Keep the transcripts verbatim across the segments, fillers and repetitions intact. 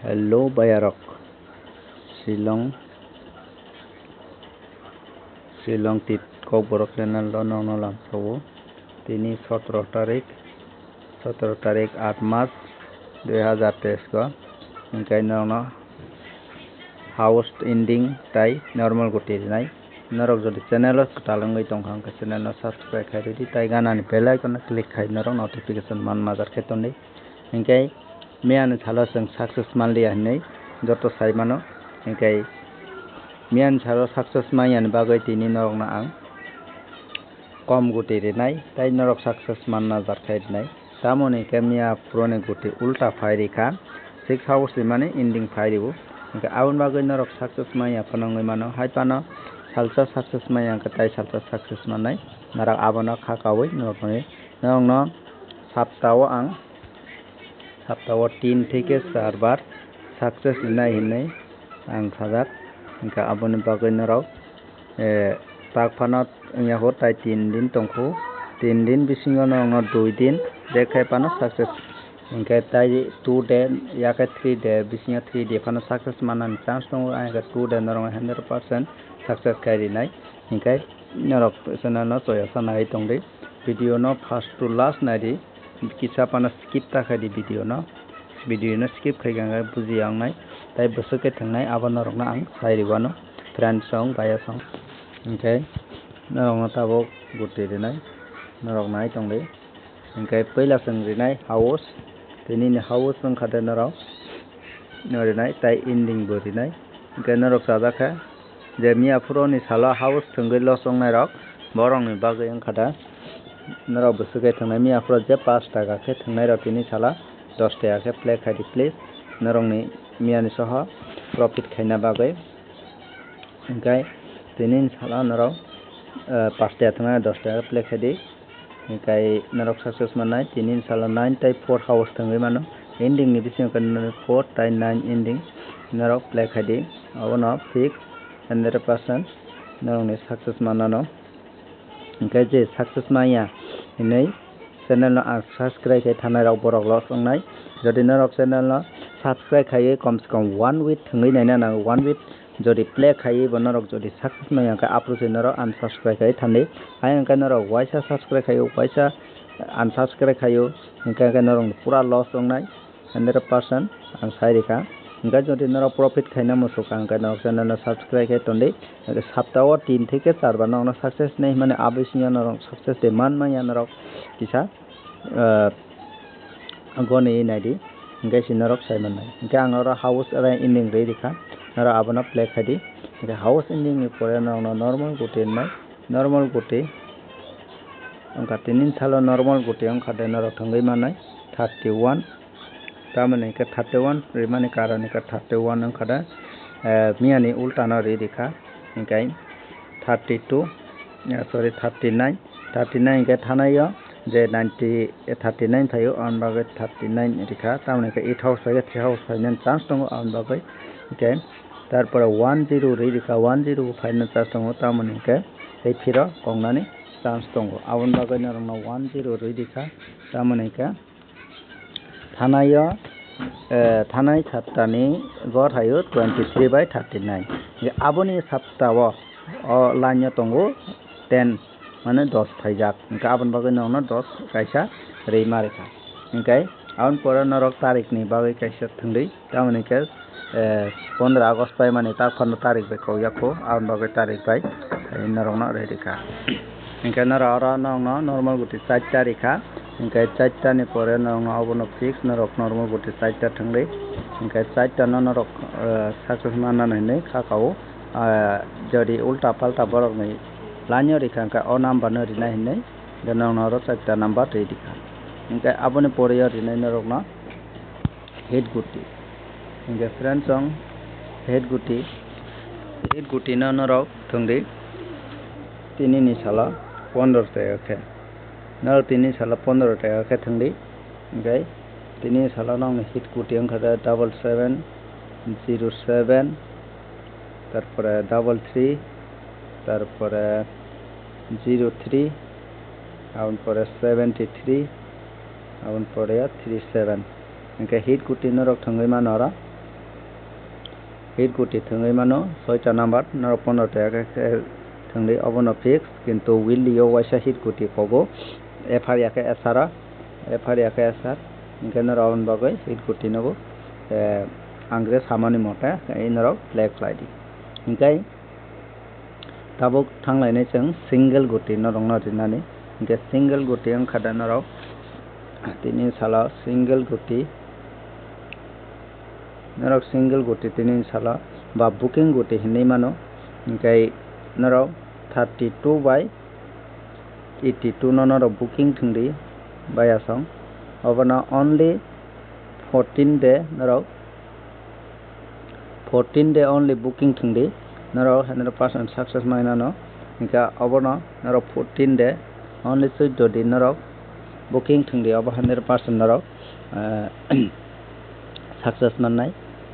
Hello bayarok, Shillong, Shillong tit Kokborok channel o nokno lamsao. Tini sotro tarik, sotro tarik aat mas dui hazar teis o, hingkai nokno house ending tai normal goti rinai. Norok jodi channel o kwtal wngwi tongkha, hwnkhe channel no subscribe khai rwdi tai ganani bell icon no click khai norok notification man majar khe tongdi. Hingkai miyani salo chwng success manliya hinwi joto sai mano. Hingkai miyani salo success manyani bagwi tini norokno ang kom goti rinai tai norok success manna jar khai rinai. Tamoni hingke miya phuroni goti ulta phai rikha, six house rimani ending phai ribo. Hingke aboni bagwi norok success manya phano wngwi mano, hai phano salsa success manya hingke tai salsa success mannai. Norok abono kha kaui norokni, norokno saptao ang, saptao tin theke char bar success rinai hinwi ang sajak. Hingke aboni bagwi norok, eh, tak phano wngya ho tai tin din tongkho, tin din bisingo norokno dui din, je khai phano success. Hingke tai two day, yakhe three day, bisingo three day phano success manani chance tongo, ang khe two day norokno hundred percent success khai rinai. Hingke norok channel no choya sa nai tongdi, video no first to last naidi, kisa phano skip ta khaidi video no, video no skip khai khe bujiya wngnai, tai bwswk khe thwngnai abo norokno ang sai rwano, friends song, baya song. Hingke norokno tabuk goti rinai, norok nai tongdi. Hingke puila chwng rinai house, tini ni house wngkha de norok no rinai tai ending bo rinai. Hingke norok chajak kha je miya phuroni salo house thwngwi loss wngnai rok, borok ni bagwi wngkha de norok bwswk khe thwngnai. Miya phuro je pash taka khe thwngnai rok tini salo dos taka khe play khaidi please, norok ni miya ni soho profit khaina bagwi. Hingke tini ni salo norok, eh, pash taka thwngna dos taka play khaidi. Hingke norok success mannai. Tini ni salo nine tai four house thwngwi mano. Ending ni bisingo khe norok four tai nine ending norok play khaidi. Abono fix hundred percent norokni success mannano. Hingke je success manya hinwi channel no unsubscribe khai thanai rok borok loss wngnai. Jodi norok channel no subscribe khaiwi kom se kom one week thwngwi naina nango, one week jodi play khaiwi bo norok jodi success manya hwnkhe aphuru se norok unsubscribe khai thandi. Ayang khe norok waisa subscribe khai waisa unsubscribe khaio, hingkhe khe norok pura loss wngnai. Hundred percent ang sai rikha. Hingkhe jodi norok profit khaina muchukha, hingkhe norok channel no subscribe khai tondi. Hingkhe sapta o tin theke char bar norokno success nai hwnmani, abo bisingo norok success de man manya norok kisa, ah, goni naidi. Hingkhe se norok sai mannai. Hingkhe ang oro house oro ending rwi rikha. Norok abono play khaidi. Hingkhe house ending ni pore norokno normal goti wngnai. Normal goti. Wngkha tini salo normal goti wngkha de norok thwngwi mannai thirty one. Tamoni hwnkhe thirty one rimani karon hwnkhe thirty one wngkha da, eh, miyani ultano ri rikha, hwnkhe thirty two, eh, sorry, thirty nine, thirty nine hwnkhe thanaio je ninety, eh, thirty nine phaio, aboni bagwi thirty nine rikha, tamoni hwnkhe eight house phaikhe three house phainani chance tongo, aboni bagwi hwnkhe tarpore one zero ri rikha, one zero bo phainani chance tongo, tamoni hwnkhe tei phiro kongnani chance tongo, aboni bagwi norokno one zero ri rikha, tamoni hwnkhe Thanaio, eh, thanai saptani gor haio twenty three by thirty nine. Aboni saptao o line o tongo ten, mane dos phaijak. Hingke aboni bagwi nokno dos kaisa rwi ma rikha. Hingke aboni pore norok tarikni bagwi kaisa thwngwi, tamoni hingke eh, pondro August paimani tak phano tarik bai kok ya kho, aboni bagwi tarik bai, eh, norokno rwi rikha. Hingke norok oro norokno normal goti chaita rikha, hingke chaita ni pore norokno obono fix norok normal goti chaita thwngwi, hingke chaita no norok, eh, success manna hinwi kha kao, eh, jodi ulta palta borokni line o rikha hingke o number no rina hinwi, norokno oro chaita number rwi rikha. Hingke aboni pore o rinai norokno hit guti. Hingke friends song hit guti, hit guti no norok thwngdi tini ni salo pondro taka khe. Norok tini salo pondro taka khe thwngdi. Hingke tini salo nokni hit guti wngkha double seven zero seven, tarpore double three, tarpore zero three, aboni pore seventy three, aboni pore three seven. Hingke hit guti norok thwngwi mano oro. Hit guti thwngwi mano soita number, norok pondro ta khe thwngwi obono fix, kintu weekly o waisa hit guti kogo, F R ya khe S R, F R ya khe S R, hinkhe norok aboni bagwi hit guti nogo, eh, ang je samani mote, eh, norok play khlai di. Hinkhe tabuk thanglainai chwng single guti norokno rinani, hinkhe single guti wngkha da norok tini salo single guti, norok single guti tini salo ba booking guti hinwi mano, hinkhe norok thirty two by eighty two no norok booking thwngdi bayasong, obono only fourteen day norok fourteen day only booking thwngdi, norok hundred percent success mainano, hinkhe obono norok fourteen day only chwddo din norok booking thwngdi, obo hundred percent norok, eh, success mannai,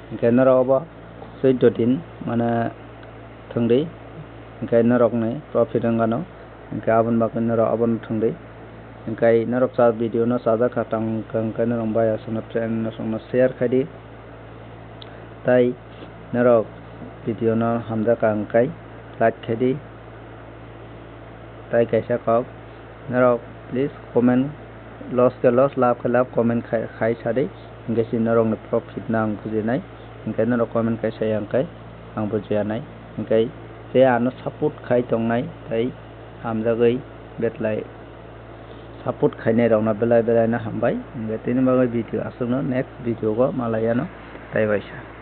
hinkhe norok obo chwddo din mane thwngdi, hinkhe norokni profit wngano. Hinkhe aboni bagwi norok abono thwngdi. Hinkhe norok cha video no chajak kha tang khe, hinkhe norok bai aswkno friend no share khai di. Tai norok video no hamjak kha hinkhe like khai di. Tai kaisa kok norok please comment, loss khe loss, lab khe lab, comment khai, khai sa di. Hinkhe si norokni profit no ang bujinai. Hinkhe norok comment khai sa ya hinkhe ang bujiya nai. Hinkhe tei ano support khai tongnai tai hamjagwi betlai support khainai rokno belai belai no hambai. Hinkhe tini bagwi video aswkno, next video o malai yano tai waisa.